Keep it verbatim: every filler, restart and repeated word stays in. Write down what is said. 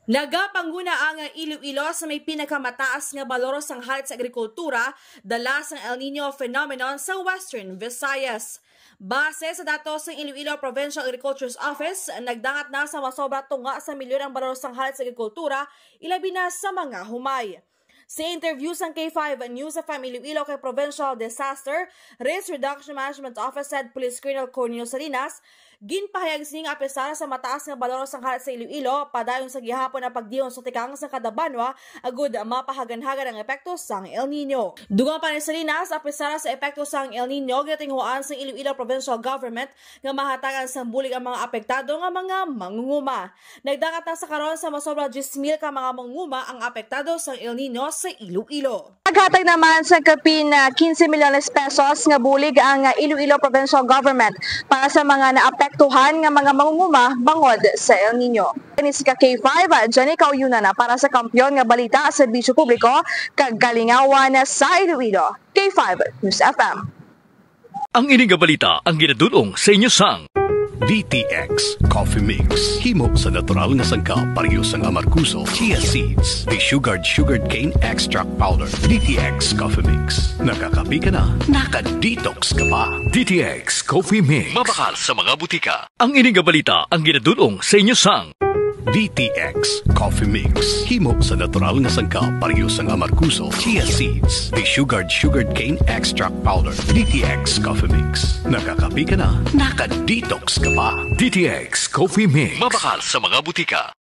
Nagapanguna ang Iloilo sa may pinakamataas nga balor sang halit sa agrikultura dala sang El Niño phenomenon sa Western Visayas. Base sa datos sang Iloilo Provincial Agriculture's Office, nagdangat na sa masobra tunga sa milyon ang balor sang halit sa agrikultura, ilabi na sa mga humay. Sa interview sang K five News F M Iloilo kay Provincial Disaster Risk Reduction Management Office Head Police Colonel Cornelio Salinas, ginpahayag sini nga apisar sa mataas nga balor sang halit sa Iloilo, padayon sa gihapon ang pagdihon sa tikang sa kada banwa, agud mapahaganhagan ang epekto sang El Niño. Dugang pa ni Salinas, apisar sa epekto sang El Niño, ginatinguhaan sang Iloilo Provincial Government nga mahatagan sang bulig ang mga apektado nga mga mangunguma. Nagdangat na sa karon sa masobra diyes mil ka mga mangunguma ang apektado sang El Niño sa Iloilo. Naghatag naman sa kapin na quince milyones pesos nga bulig ang Iloilo Provincial Government para sa mga naapektuhan nga mga mangunguma bangod sa El Niño. Kini si ka K five, Jenny Kauyunan na para sa Kampiyon nga Balita, Serbisyo Publiko, kag Kalingawan sa Iloilo. K five News F M. Ang ini nga balita ang ginadul-ong sa inyo sang D T X Coffee Mix. Himo sa natural nga sangkap, pareho sang amargoso, chia seeds, desugared sugarcane extract powder. D T X Coffee Mix. Nakakape ka na, naka-detox ka pa. D T X Coffee Mix. Mabakal sa mga butika. Ang ini nga balita ang ginadul-ong sa inyo sang D T X Coffee Mix. Himo sa natural nga sangkap, pareho sang amargoso, chia seeds, desugared sugarcane extract powder. D T X Coffee Mix. Nakakape ka na, naka-detox ka pa. D T X Coffee Mix. Mabakal sa mga butika.